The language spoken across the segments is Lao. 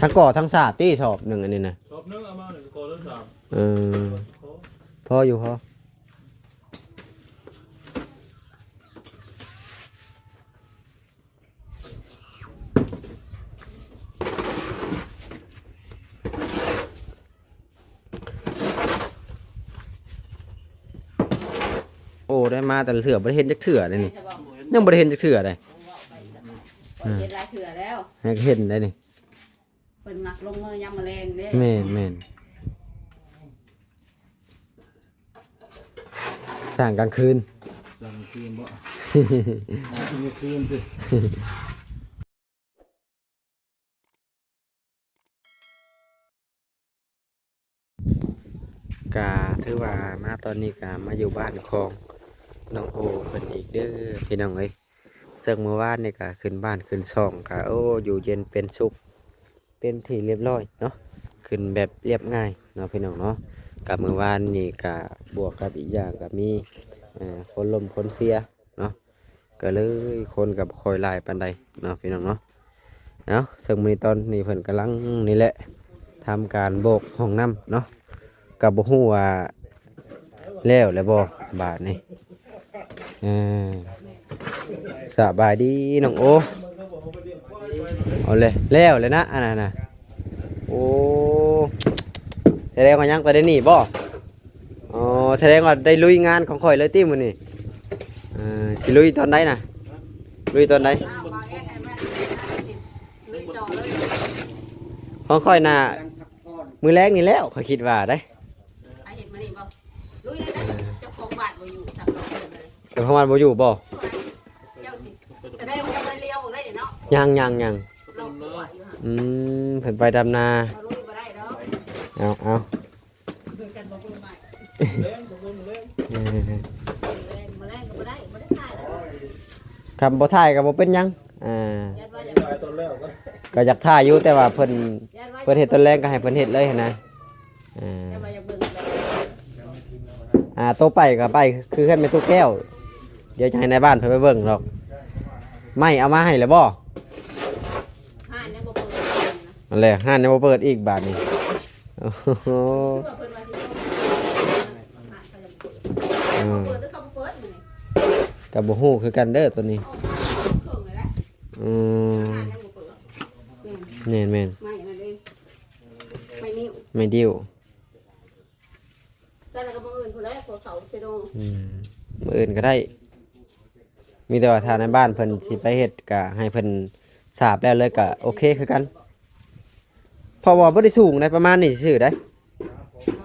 ທັງກໍ່ທັງສາບຕິ ສອບໜຶ່ງອັນນີ້ນະ? ສອບໜຶ່ງເອົາມານີ້ ກໍ່ທັງສາບ. ເອີ ພໍ ພໍຢູ່ພໍ. ໂອ້ ໄດ້ມາແຕ່ລະເທື່ອ ບໍ່ໄດ້ເຫັນຈັກເທື່ອເດ້ນີ້ ຍັງບໍ່ໄດ້ເຫັນຈັກເທື່ອເດ້. ເອີ ເຫັນຫຼາຍເທື່ອແລ້ວ ໃຫ້ເຫັນໄດ້ນີ້ ເພິ່ນມັກລົງມືຍາມມື້ແລງເດ້. ແມ່ນໆ. ສ້າງກາງຄືນ ສ້າງກາງຄືນບໍ? ກາງຄືນຕິ. ກະຖືວ່າມາຕອນນີ້ກະມາຢູ່ບ້ານຂອງນ້ອງໂອເພິ່ນອີກເດີພີ່ນ້ອງເອີຍ. ເຊິ່ງມື້ວານນີ້ກະຂຶ້ນບ້ານຂຶ້ນຊ່ອງກະ ໂອ້ ຢູ່ເຢັນເປັນສຸກ ເປັນທີ່ລຽບຮ້ອຍເນາະ ຂຶ້ນແບບລຽບງ່າຍເນາະພີ່ນ້ອງເນາະ. ກະມື້ວານນີ້ກະບວກກັບອີກຢ່າງກະມີ ເອີ ຄົນລົ້ມຄົນເສຍເນາະ ກະເລີຍຄົນກະບໍ່ຄ່ອຍຫຼາຍປານໃດເນາະພີ່ນ້ອງເນາະ. ເອົາ ເຊິ່ງມື້ນີ້ຕອນນີ້ເພິ່ນກຳລັງນີ້ແຫຼະ ທຳການໂບກຫ້ອງນ້ຳເນາະ ກະບໍ່ຮູ້ວ່າແລ້ວແລ້ວບໍ່ບາດນີ້. ເອີ ສະບາຍດີນ້ອງໂອ. ເອົາເລີຍ ແລ້ວແລ້ວນະ ອັນນັ້ນນະ. ໂອ້ ສະແດງວ່າຍັງແຕ່ດຽວນີ້ບໍ? ອໍ ສະແດງວ່າໄດ້ລຸຍງານຂອງຂ້ອຍເລີຍຕິມື້ນີ້. ເອີ ຊິລຸຍຕອນໃດນະ? ລຸຍຕອນໃດ? ຂອງຂ້ອຍນະ ມື້ແລງນີ້ແລ້ວ ຂ້ອຍຄິດວ່າໄດ໋. ໃຜເຮັດມື້ນີ້ບໍ່? ລຸຍເລີຍນະ ເຈົ້າຂອງບ້ານບໍ່ຢູ່ ເຈົ້າຂອງບ້ານບໍ່ຢູ່ບໍ? ເຈົ້າຊິ ສະແດງວ່າຍັງບໍ່ໄດ້ລຽວເບິ່ງໄດ້ເນາະ. ຍັງໆໆ. ອືມ ເພິ່ນໄປດຳນາ ເຮົາລຸຍບໍ່ໄດ້ດອກ. ເອົາໆ ເດີນກັນບໍ່ເບິ່ງໃໝ່ ເອີ ມື້ແລງ ມື້ແລງກໍບໍ່ໄດ້ ບໍ່ໄດ້ຖ່າຍແລ້ວ. ຄັນບໍ່ຖ່າຍກໍບໍ່ເປັນຫຍັງ ອ່າ ຢ້ານວ່າຢາກ ກໍຢາກຖ່າຍຢູ່ ແຕ່ວ່າເພິ່ນ ເພິ່ນເຮັດຕອນແລງກໍໃຫ້ເພິ່ນເຮັດເລີຍຫັ້ນນະ. ອ່າ ອ່າ ໂຕໄປກໍໄປ ຄືເຮືອນແມ່ຕູ້ແກ້ວ ດຽວຈະໃຫ້ນາຍບ້ານເພິ່ນໄປເບິ່ງດອກ. ໄມ້ເອົາມາໃຫ້ແລ້ວບໍ່? ຮ້ານຍັງບໍ່ເປີດ ຫັ້ນແຫຼະ ຮ້ານຍັງບໍ່ເປີດອີກບາດນີ້. ໂອ້ໂຫ ຄືວ່າເພິ່ນວ່າຊິເປີດ ຮ້ານເຂົາຍັງບໍ່ເປີດ ເອີ ເປີດຫຼືເຂົາບໍ່ເປີດມື້ນີ້ ກໍບໍ່ຮູ້ຄືກັນເດີໂຕນີ້. ອອກມາເຄິ່ງແລ້ວ ອືມ ຮ້ານຍັງບໍ່ເປີດ. ແມ່ນໆໆ ໄມ້ນັ້ນເດ້ ໄມ້ນິ້ວ ໄມ້ດີ້ວ. ແຕ່ລະກໍມື້ອື່ນພຸ້ນແຫຼະ ພວກເຂົາເຊໂນ. ອືມ ມື້ອື່ນກໍໄດ້ ມີແຕ່ວ່າຖ້າໃນບ້ານເພິ່ນຊິໄປເຮັດ ກໍໃຫ້ເພິ່ນສາບແລ້ວເລີຍ ກໍໂອເຄຄືກັນ ເພາະວ່າບໍ່ໄດ້ສູງໃດ໋ ປະມານນີ້ຊື່ໃດ໋. ອໍ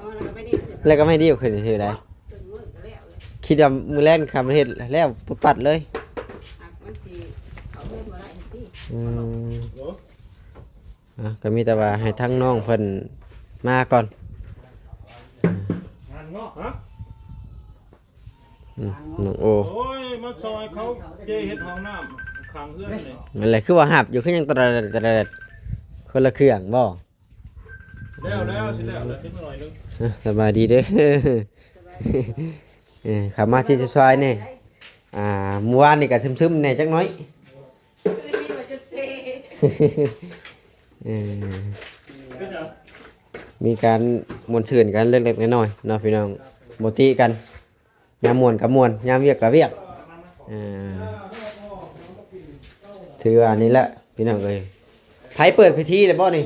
ແລ້ວກໍໄມ້ດີ້ວ ແລ້ວກໍໄມ້ດີ້ວຂຶ້ນຊື່ໃດ໋. ເຄິ່ງມື້ກໍແລ້ວແຫຼະ ຄິດວ່າມື້ແລງຄັນເຮັດແລ້ວປັດໆເລີຍ ມັນຊິເຂົ້າເຮືອນບໍ່ໄດ້ຕິ. ອືມ ອ່ະ ກໍມີແຕ່ວ່າໃຫ້ທາງນ້ອງເພິ່ນມາກ່ອນ. ງານງອກ ຮະ? ອືມ ນ້ອງໂອ ໂອ້ຍ ມາຊ່ອຍເຂົາເຈເຮັດຫ້ອງນ້ຳຂ້າງເຮືອນນີ້. ນັ້ນແຫຼະ ຄືວ່າຮັບຢູ່ ຄືຍັງຕະແລດຕະແລດ ຄົນລະເຄື່ອງບໍ? ແລ້ວແລ້ວ ຊິແລ້ວແລ້ວ ຊິໜ້ອຍໜຶ່ງ. ອ່ະ ສະບາຍດີເດີ ເອີ ເຂົ້າມາທີ່ຊາຍແດ່. ອ່າ ມື້ວານນີ້ກໍຊຶມໆແດ່ຈັກໜ້ອຍ. ເອີ ມີການມ່ວນຊື່ນກັນເລັກໆນ້ອຍໆເນາະພີ່ນ້ອງ ບໍ່ຕິກັນ ຍາມມ່ວນກໍມ່ວນ ຍາມວຽກກໍວຽກ. ເອີ ຖືວ່ານີ້ແຫຼະພີ່ນ້ອງເອີຍ. ໃຜເປີດພິທີແລ້ວບໍ່ນີ້?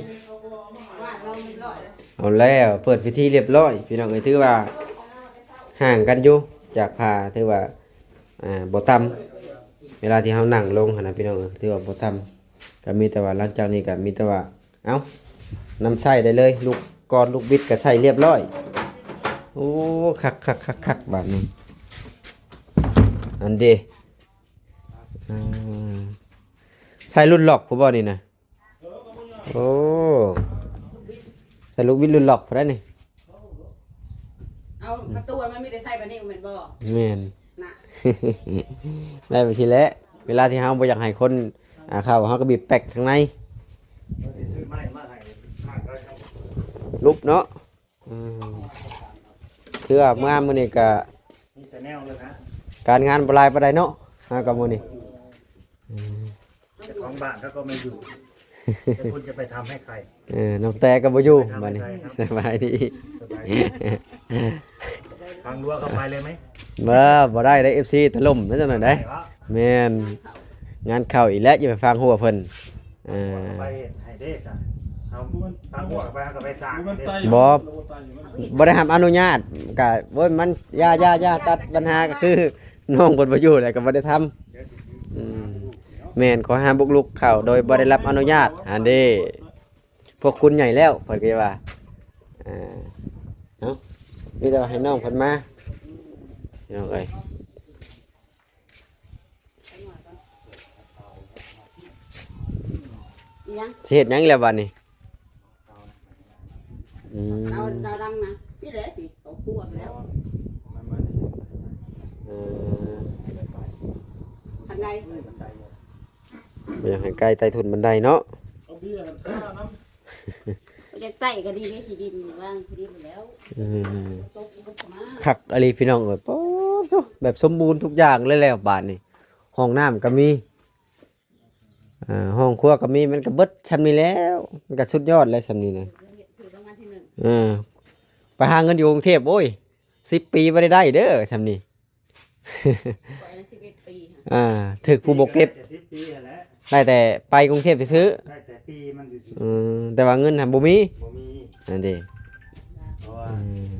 ເອົາແລ້ວ ເປີດພິທີລຽບຮ້ອຍພີ່ນ້ອງເອີຍ. ຖືວ່າຫ່າງກັນຢູ່ຈາກຜ້າ ຖືວ່າ ອ່າ ບໍ່ຕ່ຳ ເວລາທີ່ເຮົານັ່ງລົງຫັ້ນນະພີ່ນ້ອງເອີຍ ຖືວ່າບໍ່ຕ່ຳ. ກໍມີແຕ່ວ່າຫຼັງຈາກນີ້ກໍມີແຕ່ວ່າ ເອົ້າ ນຳໃຊ້ໄດ້ເລີຍ ລູກກອນລູກບິດກໍໃສ່ລຽບຮ້ອຍ. ໂອ້ ຄັກໆໆໆ ບາດນີ້ ອັນເດ ອ່າ ໃສ່ລຸ້ນລັອກພຸ້ນບໍ່ນີ້ນະ? ໂອ້ ໃສ່ລູກບິດລຸ້ນລັອກພຸ້ນໄດ໋ນີ້. ເອົາ ປະຕູມັນມີແຕ່ໃສ່ບາດນີ້ແມ່ນບໍ່? ແມ່ນ ນະ ໄດ້ໄປຊີ້ແຫຼະ ເວລາທີ່ເຮົາບໍ່ຢາກໃຫ້ຄົນ ອ່າ ເຂົ້າ ເຮົາກໍບີບແປັກທາງໃນ ລຸບເນາະ. ອືມ ຄືວ່າມາມື້ນີ້ກໍ ມີແຕ່ແນວເລີຍນະ ການງານບໍ່ຫຼາຍປານໃດເນາະ ຫາກັບມື້ນີ້ ของบ้านเขาก็ไม่อยู่ แล้วคุณจะไปทำให้ใคร เออ น้องแต่ก็บ่อยู่ ไปทำให้ บัดนี้ ใครครับ สบายดี สบายดี พังรั้วเข้าไปเลยไหม บ่ บ่ได้เด้ เอฟซี ถล่มนะจังนั้นเด้ ได้เหรอ แม่น งานเข้าอีกแล้ว อย่าไปฟังหัวเพิ่น เออ ไปให้เด้ซะ เอาพังรั้วเข้าไป เอาก็ไปสร้างเด้ บ่ บ่ได้รับอนุญาต ก็ โอ้ย มัน อย่า อย่า อย่า ตัดปัญหาก็คือ น้องเพิ่นบ่อยู่แล้วก็บ่ได้ทำ อืม แม่น ข้อหาบุกรุกเข้าโดยบ่ได้รับอนุญาต อันเด้ พวกคุณใหญ่แล้ว เพิ่นก็ว่า อ่า เนาะ มีแต่ว่าให้น้องเพิ่นมา พี่น้องเอ้ย อีหยัง สิเฮ็ดหยังอีกแล้วบัดนี้ อืม เรา เราดังนะ พี่แหละ พี่ เขาคั่วไปแล้ว เออ คันใด บ่อยากให้ใกล้ใต้ถุนบันไดเนาะ เอาเบียร์หันข้าน้ำ บ่อยากใต้ก็ดีเด้ ขี้ดินว่างขี้ดินแล้ว อืม ตกอีกก็มา คักอีหลีพี่น้องเอ้ย ป๊าดโธ่ แบบสมบูรณ์ทุกอย่างเลยแล้วบาดนี้ ห้องน้ำก็มี อ่า ห้องครัวก็มี มันก็เบิดส่ำนี้แล้ว มันก็สุดยอดแล้วส่ำนี้นะ ถือรางวัลที่หนึ่ง เออ ไปหาเงินอยู่กรุงเทพฯ โอ้ย สิบปีบ่ได้ได้เด้อส่ำนี้ ข้อยน่ะสิบเอ็ดปีค่ะ อ่า ถืกผู้บ่เก็บ จะสิบปีหั้นแหละ ได้แต่ไปกรุงเทพฯซื่อๆ ได้แต่ปีมันซื่อๆ อืม แต่ว่าเงินหั่นบ่มี บ่มี นั่นเด้ เพราะว่า อืม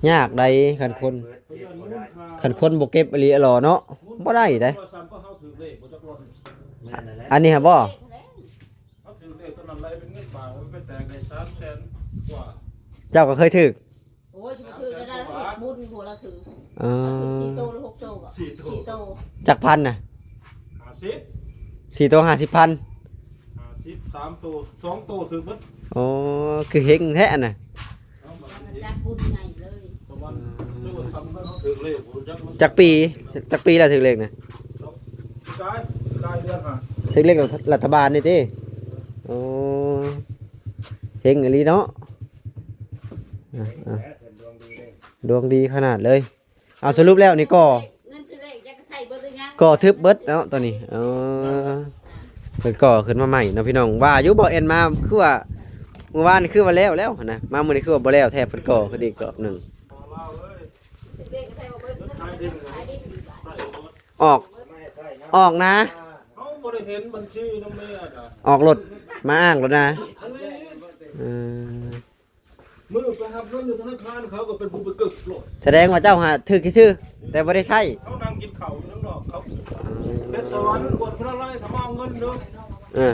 ยากใด๋ คันคน เก็บบ่ได้ คันคนบ่เก็บอีหลีอะหลอเนาะ บ่ได้เด้ แม่นนั่นแหละ อันนี้หั่นบ่ เฮาถืกเลขตอนนั้นไล่เป็นเงินบาท มันไปแตกได้สามแสนกว่า เจ้าก็เคยถืก โอ้ย สิไปถืกได้ เฮ็ดบุญพุ้นละถืก เออ ถืกสี่โตหรือหกโตก็ สี่โต สี่โต จักพันน่ะ ห้าสิบ สี่โตห้าสิบพัน ห้าสิบ สามโต สองโตถืกเบิด โอ้ คือเฮงแท้อันน่ะ จัดบุญใหญ่เลย ประมาณ จังหวัดสำคัญเขาถืกเลข ผมจักมัน จักปี จักปีแล้วถืกเลขนะ กาย กายเดือนห้า ถืกเลขรัฐบาลนี่ติ โอ้ เฮงอีหลีเนาะ อ่ะ อ่ะ ดวงดีขนาดเลย เอาสรุปแล้วนี่ก่อ เงินซื้อเลขจะใส่เบิดหรือยัง ก่อทึบเบิดเนาะตอนนี้ เออ เพิ่นก่อขึ้นมาใหม่เนาะพี่น้อง ว่าอยู่บ่แอนมา คือว่ามื้อวานคือว่าแล้วแล้วหั้นนะ มามื้อนี้คือว่าบ่แล้วแท้ เพิ่นก่อขึ้นอีกรอบหนึ่ง ออก ออกนะ เฮาบ่ได้เห็นบัญชีนำเมียจ้ะ ออกรถ มาอ้างรถนะ อันนี้ เออ มื้อไปรับเงินอยู่ธนาคาร เขาก็เป็นผู้ไปกึกโลด แสดงว่าเจ้าหาถืกซื่อๆ แต่บ่ได้ใช้ เขานั่งกินข้าวอยู่ข้างนอก เขา อืม เป็นสวรรค์ บวชพระไร่ ถ้ามาเอาเงินเด้อ เออ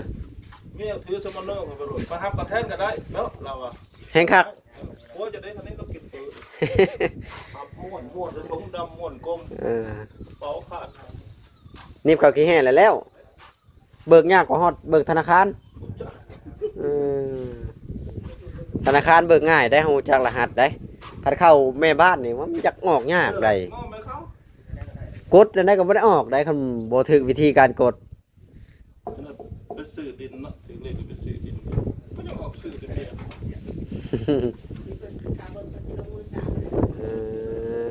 เมียถือสมโนไปโลด ไปรับก็แทนก็ได้เนาะ เราอะ แฮงคัก โอ้ย จะได้คันนี้ก็กินปืน ขับม่วน ม่วน เลยผมดำ ม่วนกลม เออ เป๋าขาด นิบเข้าขี้แห้งแล้ว แล้ว เบิกยากกว่าฮอดเบิกธนาคาร เออ ธนาคารเบิกง่ายได้ รู้จักรหัสได้ คันเข้าแม่บ้านนี่มันจักออกยากได้ มอบให้เขา กดแล้วได้ก็บ่ได้ออกได้ คันบ่ถืกวิธีการกด ขนาดไปซื้อดินเนาะ ถืกเลขไปซื้อดิน ก็ยังออกซื้อดินเนี่ย เออ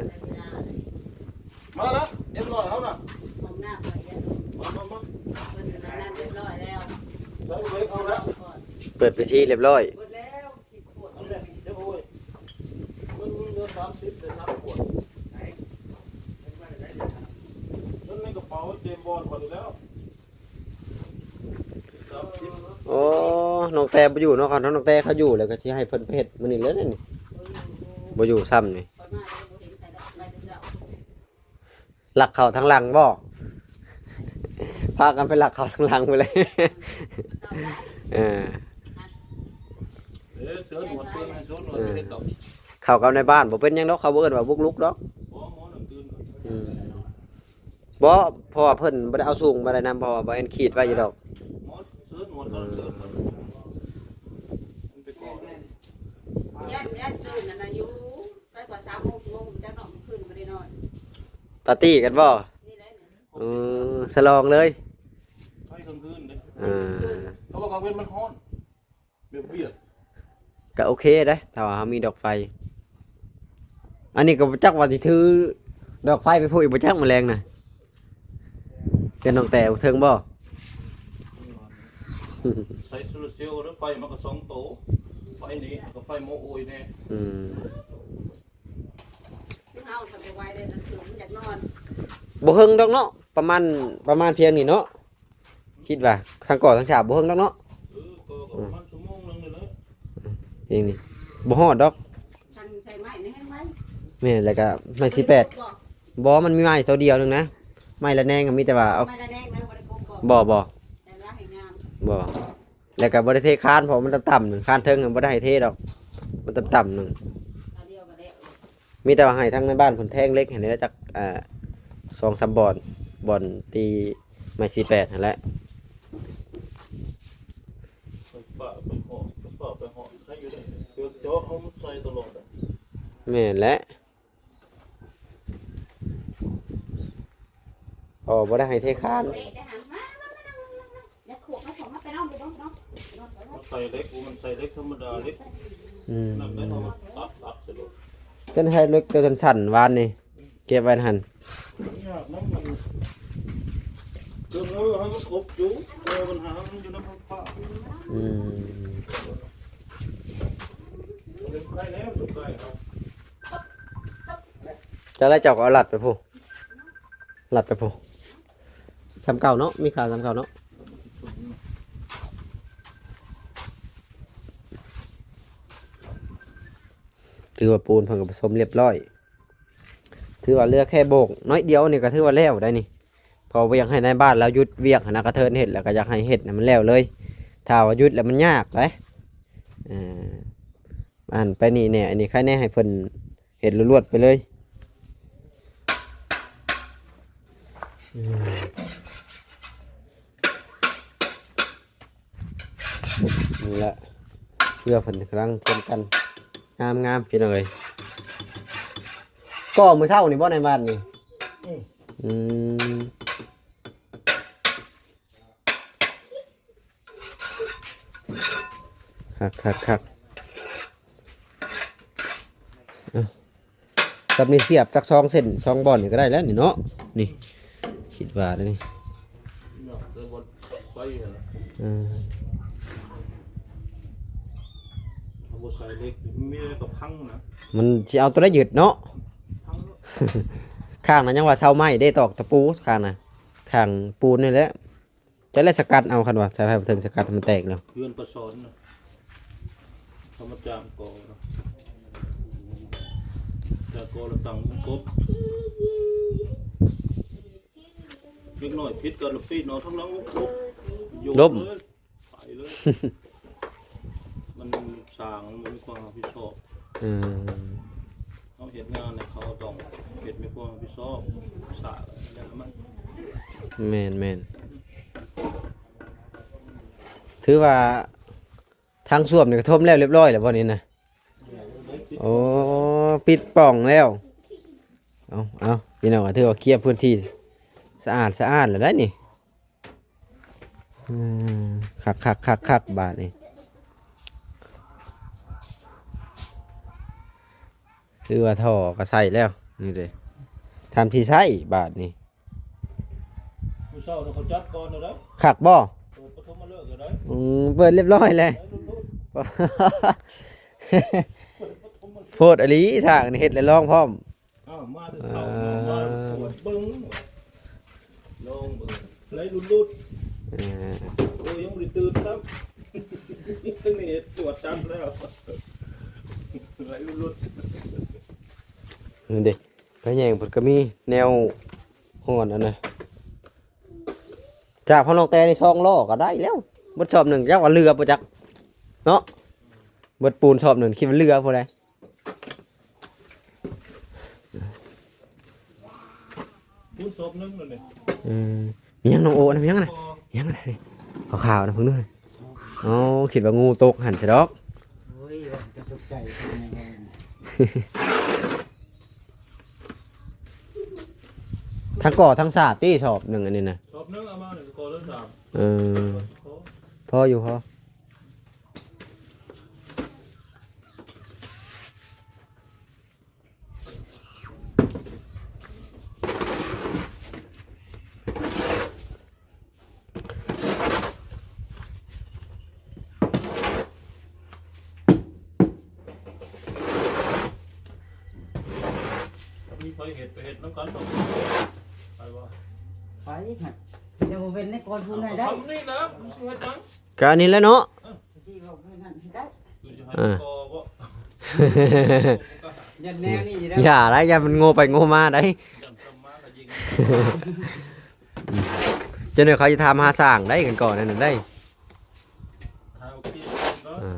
มาละ เรียบร้อยแล้วนะ ห้องน้ำไว้เรียบร้อย มา มา มา เพิ่นก็นั่นเรียบร้อยแล้ว ใส่เลยเอาละ เปิดพิธีเรียบร้อย เบิดแล้ว สิบขวด เอาเลย เดี๋ยวโอ้ย มันมีเหลือสามสิบ เหลือสามขวด ไหน มันในกระเป๋าเจมส์บอนด์พอดีแล้ว สามสิบ โอ้ น้องแต่บ่อยู่เนาะ คันน้องแต่เขาอยู่แล้วก็สิให้เพิ่นไปเฮ็ดมื้อนี้เลยนี่ บ่อยู่ซ้ำนี่ ลักเข้าทางหลังบ่ พากันไปลักเข้าทางหลังไปเลย เออ เอ้ย เสือหนวดเพิ่นให้เสือหนวดเฮ็ดดอก เข้ากับในบ้านบ่เป็นหยังดอก เขาบ่เอิ้นว่าบุกรุกดอก บ่ หมอนั่นตื่น อืม บ่ เพราะว่าเพิ่นบ่ได้เอาสูงบ่ได้นำ เพราะว่าบ่แม่นขีดไว้อยู่ดอก หมอเสือหนวดเขาเสือหนวด มันไปก่อ ย่าน ย่านตื่นนั่นน่ะอยู่ ไปกว่าสามโมง สี่โมง จักเนาะ มื้อคืนบ่ได้นอน ปาร์ตี้กันบ่ นี่แหละ เออ ฉลองเลย ไปกลางคืนเด้ เออ เพราะว่ากลางเว็นมันร้อน แบบเวียด ก็โอเคเด้ ถ้าว่าเฮามีดอกไฟ อันนี้ก็บ่จักว่าสิถือดอกไฟไปพุ้นอีกบ่จักมื้อแลงน่ะ เป็นน้องแต่เทิงบ่ ໃຊ້ໂຊລາເຊວ ແລ້ວໄຟມັນກໍສອງໂຕ ໄຟນີ້ ແລ້ວກໍໄຟໂມໂອຍແດ່. ອືມ ຄືເຮົາທຳບໍ່ໄຫວເດ້ ມັນຄືມັນຢາກນອນ. ບໍ່ເຮິງດອກເນາະ ປະມານ ປະມານພຽງນີ້ເນາະ. ຄິດວ່າທາງກໍ່ທາງສາບບໍ່ເຮິງດອກເນາະ. ເອີ ກໍ ກໍປະມານຊົ່ວໂມງໜຶ່ງນີ້ແຫຼະ. ເອງນີ້ບໍ່ຮອດດອກ. ຄັນໃສ່ໄມ້ນີ້ແຮງໄວ. ແມ່ນ ແລ້ວກໍໄມ້ສີ່ແປດ. ບໍ່ ມັນມີໄມ້ຕົວດຽວໜຶ່ງນະ ໄມ້ລະແນງ ມີແຕ່ວ່າເອົາ ໄມ້ລະແນງນະ ບໍ່ໄດ້ກົບບໍ່? ບໍ່ ບໍ່ ແຕ່ລະໃຫ້ງາມ. ບໍ່ ແລ້ວກໍບໍ່ໄດ້ເທຄານ ເພາະມັນຕ່ຳໆ ຄານເທິງບໍ່ໄດ້ໃຫ້ເທດອກ ມັນຕ່ຳໆ ໜຶ່ງ ເອົາດຽວກໍໄດ້. ມີແຕ່ວ່າໃຫ້ທາງໃນບ້ານເພິ່ນແທງເຫຼັກໃຫ້ແດ່ຈັກ ອ່າ ສອງສາມບ່ອນ ບ່ອນທີ່ໄມ້ສີ່ແປດຫັ້ນແຫຼະ. ໄຟຟ້າໄປເຫາະ ໄຟຟ້າໄປເຫາະໃຫ້ຢູ່ເດ້ ເຈາະເອົາມັນໃສ່ຕະຫຼອດ. ແມ່ນແຫຼະ ເພາະບໍ່ໄດ້ໃຫ້ເທຄານ. ເລະໄດ້ຫັ້ນ ມາ ມາ ມາ ມາ ມາ ຢ່າຂວບ ມາຂວບ ມາໄປນອນ ໄປນອນ ໄປນອນ ໄປນອນ. ໃສ່ເຫຼັກ ມັນໃສ່ເຫຼັກທຳມະດາ ເຫຼັກ ອືມ ນັ້ນໄດ້ ເອົາມາຕັດ ຕັດໃສ່ໂລດ. ເຈົ້າໃຫ້ເຫຼັກຕົວສັ້ນໆ ວານນີ້ ເກັບໄວ້ຫັ້ນ. ຍາກນຳມັນ ເຄື່ອງມືໃຫ້ມັນຄົບຢູ່ ແຕ່ບັນຫາມັນຢູ່ນຳໄຟຟ້າ. ອືມ ໄດ້ແລ້ວ ໄດ້ແລ້ວ. ຈາກນັ້ນເຈົ້າກໍເອົາລັດໄປພຸ້ນ ລັດໄປພຸ້ນ ສ່ຳເກົ່າເນາະ ມີຄ່າສ່ຳເກົ່າເນາະ. ຖືວ່າປູນເພິ່ນກໍປະສົມລຽບຮ້ອຍ ຖືວ່າເຫຼືອແຄ່ໂບກໜ້ອຍດຽວນີ້ກໍຖືວ່າແລ້ວໄດ໋ນີ້ ເພາະບໍ່ຢາກໃຫ້ນາຍບ້ານລາວຢຸດວຽກຫັ້ນນະ ກະເທີນເຮັດແລ້ວກໍຢາກໃຫ້ເຮັດໃຫ້ມັນແລ້ວເລີຍ ຖ້າວ່າຢຸດແລ້ວມັນຍາກໄດ໋. ເອີ ອັນໄປນີ້ແດ່ ອັນນີ້ໃຄແນ່ໃຫ້ເພິ່ນເຮັດລວດໆໄປເລີຍ. ອືມ ນີ້ແຫຼະ ເພື່ອເພິ່ນກຳລັງທຽມກັນ ງາມໆ ພີ່ນ້ອງເອີຍ. ກໍມື້ເຊົ້ານີ້ບໍ່ ໃນບ້ານນີ້? ອືມ ອືມ. ຄັກໆໆ ເອົາ ຈັບນີ້ສຽບຈັກສອງເສັ້ນ ສອງບ່ອນນີ້ກໍໄດ້ແລ້ວນີ້ເນາະ ນີ້ ຄິດວ່ານີ້ ເອີ ບໍ່ໃສ່ເຫຼັກ ມີແຕ່ພັງນະ ມັນຊິເອົາຕົວໃດຍຶດເນາະ ພັງໂລດ. ຂ້າງນັ້ນຍັງວ່າເສົາໄມ້ເດ້ ຕອກຕະປູ ຂ້າງນະ ຂ້າງປູນນີ້ແຫຼະ. ຈະໄດ້ສະກັດເອົາ ຄັນວ່າໃຊ້ໄຟບໍ່ເຖິງສະກັດໃຫ້ມັນແຕກເນາະ. ເຮືອນປະສອນນະ ເຂົາມາຈ້າງກໍ່ນະ ຈ້າງກໍ່ແລ້ວຕັ້ງວົງກົບ ເລັກນ້ອຍຜິດກັນລະປີນອອກທາງຫຼັງວົງກົບ ໂຍນລົມເລີຍ ໄປເລີຍ. ມັນສ້າງມັນບໍ່ມີຄວາມຮັບຜິດຊອບ. ອືມ ເຮົາເຮັດງານໃຫ້ເຂົາຕ້ອງເຮັດມີຄວາມຮັບຜິດຊອບ ສາກແລ້ວມັນ ແມ່ນໆ ຖືວ່າທາງສ້ວມນີ້ກໍຖົມແລ້ວລຽບຮ້ອຍແລ້ວບໍ່ນີ້ນະ? ໂອ້ ປິດປ່ອງແລ້ວ. ເອົາ ເອົາ ພີ່ນ້ອງ ກໍຖືວ່າເຄຍພື້ນທີ່ສະອາດສະອ້ານແລ້ວໄດ໋ນີ້. ອືມ ຄັກໆໆໆ ບາດນີ້ ຄືວ່າທໍ່ກໍໃສ່ແລ້ວ ນີ້ເດ້ ທຳທີ່ໃຊ້ບາດນີ້. ມື້ເຊົ້າເຂົາຈັດກ່ອນແລ້ວເດ້. ຄັກບໍ່? ເປີດປະຖົມມະເລີກແລ້ວເດ້. ອືມ ເປີດລຽບຮ້ອຍແລ້ວ. ໄດ້ລຸ້ນໆ ໂພດອີ່ຫຼີ ຊ່າງນີ້ເຮັດແລ້ວລອງພ້ອມ. ອ້າວ ມາແຕ່ເຊົ້າ ມາ ມາກວດເບິ່ງ ລອງເບິ່ງ ໄລ່ລຸດໆ. ເອີ ໂອ້ຍ ຍັງບໍ່ໄດ້ຕື່ນຊ້ຳ ນີ້ກວດຈັກແລ້ວ ໄລ່ລຸດໆ. ນັ້ນເດ້ ພະແຍງເພິ່ນກໍມີແນວຮ່ອນອັນນະ ຈາກພໍ່ນ້ອງແຕ່ນີ້ສອງລໍ້ກໍໄດ້ແລ້ວ ເບິດສອບໜຶ່ງ ຈັກວ່າເຫຼືອບໍ່ຈັກເນາະ ເບິດປູນສອບໜຶ່ງ ຄິດວ່າເຫຼືອພຸ້ນແຫຼະ. ປູນສອບໜຶ່ງແລ້ວນີ້. ເອີ ມີຫຍັງນ້ອງໂອນະ ມີຫຍັງນະ ມີຫຍັງນະ ນີ້ ຂາວໆນະ ເບິ່ງດູ. ອໍ ຄິດວ່າງູຕົກຫັ້ນຊະດອກ. ໂອ້ຍ ວ່າຈະຕົກໃຈ. ທັງກໍ່ທັງສາບຕິ ສອບໜຶ່ງອັນນີ້ນະ. ສອບໜຶ່ງເອົາມານີ້ກໍກໍ່ທັງສາບ. ເອີ ພໍ ພໍຢູ່ ພໍ. ໄປເຮັດ ໄປເຮັດນຳກັນດອກ ໄປບໍ່? ໄປຫັ້ນ ແຕ່ບໍ່ເປັນໃນກ່ອນພຸ້ນໃຫ້ໄດ້ ເອົາສ່ຳນີ້ແຫຼະ ມັນຊິເຮັດຫຍັງ? ກະອັນນີ້ແຫຼະເນາະ ເອີ ຊິເວົ້າໄປນັ້ນໃຫ້ໄດ້ ຄືຊິໃຫ້ ເອີ ມັນກໍບໍ່ ຢ້ານແນວນີ້ເດ້ ຢ່າໄດ໋ ຢ້ານມັນໂງ່ໄປໂງ່ມາໄດ໋ ຢ້ານຈຳມາກໍຍິງ ຈັ່ງໃດເຂົາຊິຖາມຫາຊ່າງໄດ໋ ກັນກ່ອນນັ້ນໄດ໋ ຖ້າໂອເຄກໍ ອ່າ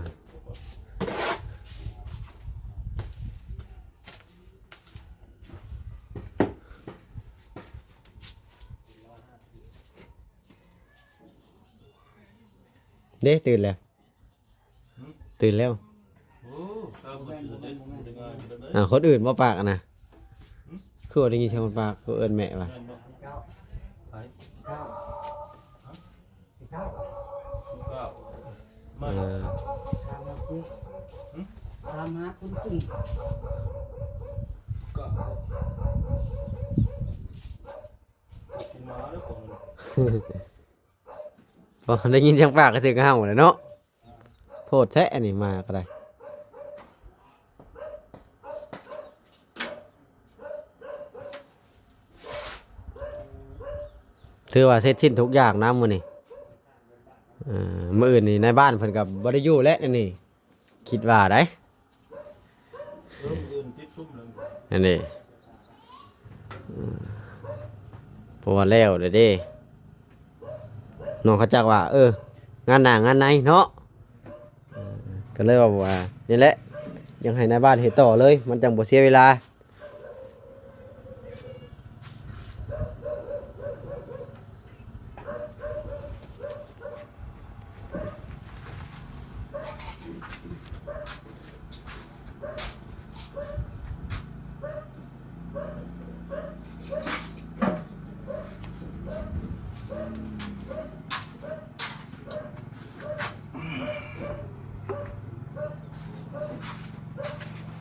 ເດ້ ຕື່ນແລ້ວ ຕື່ນແລ້ວ ໂອ້ ຕາມບໍ່ຖືກເດ້ ບໍ່ໄດ້ງ່າຍປານໃດ ອ່າ ຄົນອື່ນບໍ່ປາກນະ ຫຶ? ຄືວ່າໄດ້ຍິນສຽງຄົນປາກ ຄືເອີ້ນແມ່ວ່າ ແມ່ນບໍ່? ໄປ ເກົ້າ ມາ ເອີ ຖາມຫາ ຫຶ? ຖາມຫາຄຸນຈຸ້ງ ເກົ້າ ກິນໝາເດີຂອງ ບໍ່ໄດ້ຍິນສຽງປາກກະເສືອກະເຫົ່າແຫຼະເນາະ ໂພດແທ້ອັນນີ້ມາກະໄດ້ ຖືວ່າເສັດສິ້ນທຸກຢ່າງນະມື້ນີ້ ເອີ ມື້ອື່ນນີ້ນາຍບ້ານເພິ່ນກະບໍ່ໄດ້ຢູ່ແຫຼະນີ້ ຄິດວ່າໄດ໋ ເອີ ມື້ອື່ນຕິດຊຸມແລ້ວ ອັນນີ້ ເອີ ເພາະວ່າແລ້ວແລ້ວເດ້ ນ້ອງເຂົາຈັກວ່າ ເອີ ງານໜ້າງານໃນເນາະ ເອີ ກະເລີຍວ່າ ວ່ານີ້ແຫຼະ ຢາກໃຫ້ນາຍບ້ານເຮັດຕໍ່ເລີຍ ມັນຈັ່ງບໍ່ເສຍເວລາ.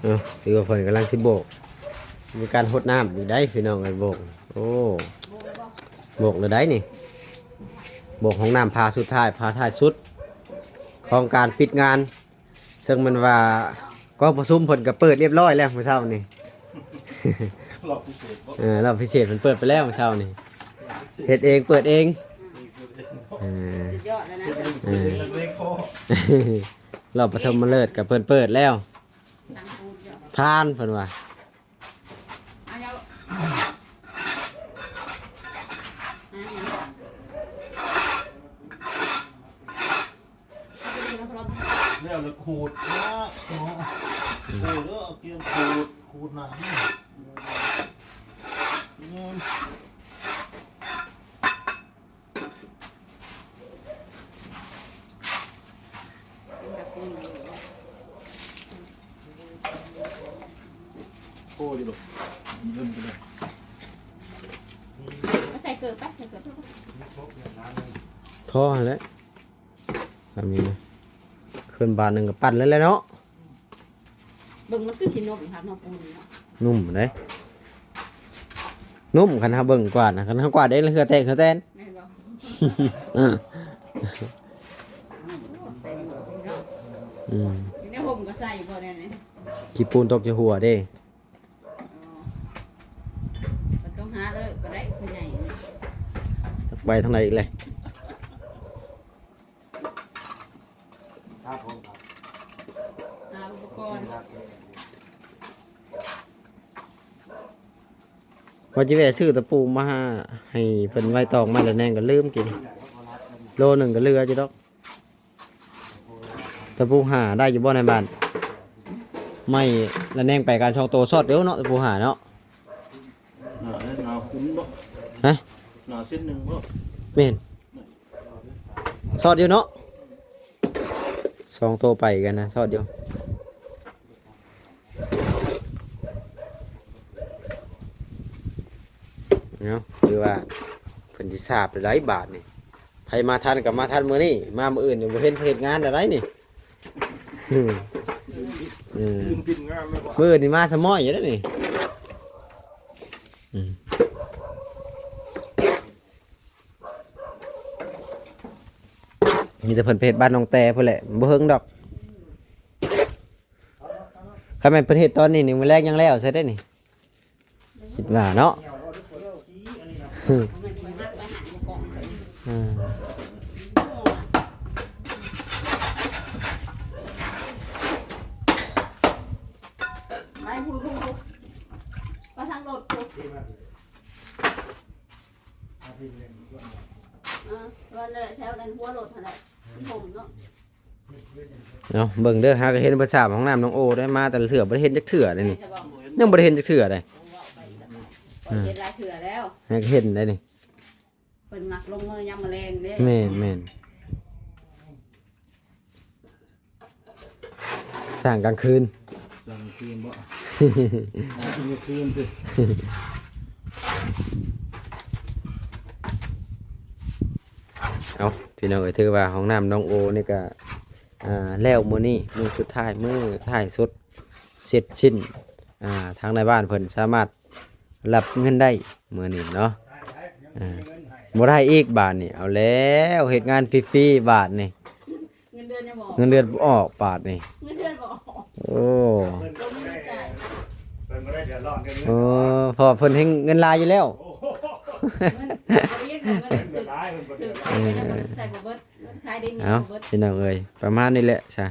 ເອີ ຖືວ່າເພິ່ນກຳລັງຊິໂບກ ມີການຫົດນ້ຳອີກໄດ໋ພີ່ນ້ອງເອີຍ ໂບກ ໂອ້ ໂບກແລ້ວໄດ໋ນີ້ ໂບກຫ້ອງນ້ຳຝາສຸດທ້າຍ ຝາທ້າຍສຸດຂອງການປິດງານ ເຊິ່ງແມ່ນວ່າກອງປະຊຸມເພິ່ນກະເປີດລຽບຮ້ອຍແລ້ວມື້ເຊົ້ານີ້ ຮອບພິເສດບໍ່? ເອີ ຮອບພິເສດເພິ່ນເປີດໄປແລ້ວມື້ເຊົ້ານີ້ ເຮັດເອງເປີດເອງ ເອີ ສຸດຍອດແລ້ວນະ ເອີ ຮອບປະຖົມມະເລີກກະເພິ່ນເປີດແລ້ວ ທັງປູນຢູ່ ຜ່ານເພິ່ນວ່າ ແລ້ວລະຂູດນະ ໂອ້ ຂູດເດີ ເອົາກຽມຂູດ ຂູດໜ້າ ໂອ້ ຢູ່ດອກ ເລີ່ມກັນແລ້ວ ມາໃສ່ເກີບໄປ ໃສ່ເກີບ ພໍຫັ້ນແຫຼະ ທຳນີ້ນະ ຂຶ້ນບາດໜຶ່ງກະປັ່ນແລ້ວແຫຼະເນາະ ເບິ່ງມັນຄືຊິນຸ້ມຄັກເນາະ ປູນເນາະ ນຸ້ມເດ້ ນຸ້ມ ຄັນເຮົາເບິ່ງກວາດນະ ຄັນເຮົາກວາດເອງລະເຫື່ອແຕກເຫື່ອແຕນ ແມ່ນບໍ່? ອືມ ຢູ່ໃນຮົ່ມກະໃສ່ບໍ່ແນ່ນີ້ ຂີ້ປູນຕົກຈະຫົວເດ້ ອໍ ບໍ່ຕ້ອງຫາເລີກກະໄດ້ ຜູ້ໃຫຍ່ ຈັກໄປທາງໃດອີກແຫຼະ ຫາອຸປະກອນ ວ່າຈະແວ່ຊື້ຕະປູມາໃຫ້ເພິ່ນໄວ້ຕອກໄມ້ລະແນງ ກະລືມກິນ ໂລໜຶ່ງກະເຫຼືອຢູ່ດອກ ຕະປູຫາໄດ້ຢູ່ບໍ່ໃນບ້ານ? ໄມ້ລະແນງໄປກັນສອງໂຕ ຊອດເດີເນາະ ຕະປູຫາເນາະ ໜາ ໜາຄຸນບໍ່? ຮະ? ໜາເສັ້ນໜຶ່ງບໍ່? ແມ່ນ ຊອດຢູ່ເນາະ ສອງໂຕໄປກັນນະ ຊອດຢູ່ ເນາະ ຄືວ່າເພິ່ນຊິສາບໄດ້ບາດນີ້ ໃຜມາທັນກະມາທັນມື້ນີ້ ມາມື້ອື່ນນີ້ບໍ່ເຫັນເພິ່ນເຮັດງານແລ້ວໄດ໋ນີ້ ອືມ ມື້ອື່ນນີ້ມາສະມ້ອຍຢູ່ເດ້ນີ້ ອືມ. ມີແຕ່ເພິ່ນໄປເຮັດບ້ານນ້ອງແຕພຸ້ນແຫຼະ ບໍ່ເຫິງດອກ ຄັນແມ່ນເພິ່ນເຮັດຕອນນີ້ນີ້ ມື້ແລງຍັງແລ້ວໃສ່ໄດ້ນີ້ ຊິ ວ່າເນາະ ອືມ ໄປພຸ້ນໆ ໄປທາງລົດພຸ້ນ ເອີ ວ່າແຫຼະ ແຖວນັ້ນຫົວລົດຫັ້ນແຫຼະ ມັນຮົ່ມເນາະ. ເນາະ ເບິ່ງເດີ ຫາກໍເຫັນເພິ່ນສາບຫ້ອງນ້ຳນ້ອງໂອໄດ້ມາແຕ່ລະເທື່ອ ບໍ່ໄດ້ເຫັນຈັກເທື່ອເດ້ນີ້ ຍັງບໍ່ໄດ້ເຫັນຈັກເທື່ອເດ້ ຂ້ອຍເຫັນຫຼາຍເທື່ອແລ້ວ ຫາກໍເຫັນໄດ້ນີ້ ເພິ່ນມັກລົງມືຍາມມື້ແລງເດ້ ແມ່ນໆ. ສ້າງກາງຄືນ ກາງຄືນບໍ່ ກາງຄືນຄືນຕິ ເອົາ ພີ່ນ້ອງເອີຍ ຖືວ່າຫ້ອງນ້ຳນ້ອງໂອນີ້ກະ ອ່າ ແລ້ວມື້ນີ້ມື້ສຸດທ້າຍ ມື້ທ້າຍສຸດ ເສັດສິ້ນ ອ່າ ທາງນາຍບ້ານເພິ່ນສາມາດຮັບເງິນໄດ້ມື້ນີ້ເນາະ ອ່າ ບໍ່ໄດ້ອີກບາດນີ້ ເອົາແລ້ວ ເຮັດງານຟຣີໆບາດນີ້. ເງິນເດືອນຍັງບໍ່ອອກ ເງິນເດືອນບໍ່ອອກບາດນີ້ ເງິນເດືອນບໍ່ອອກ ໂອ້ ເພິ່ນບໍ່ໄດ້ ເພິ່ນບໍ່ໄດ້ເດືອດຮ້ອນເລື່ອງເງິນ ໂອ້ ເພາະວ່າເພິ່ນແຮ່ງເງິນຫຼາຍຢູ່ແລ້ວ ໂອ້ ເງິນ ເງິນເດືອນຫຼາຍ ເພິ່ນບໍ່ເດືອດຮ້ອນ ເອີ ໃຊ້ບໍ່ເບິດ ຂາຍໄດ້ມີ ເອົ້າ ບໍ່ເບິດ ພີ່ນ້ອງເອີຍ ປະມານນີ້ແຫຼະຊະ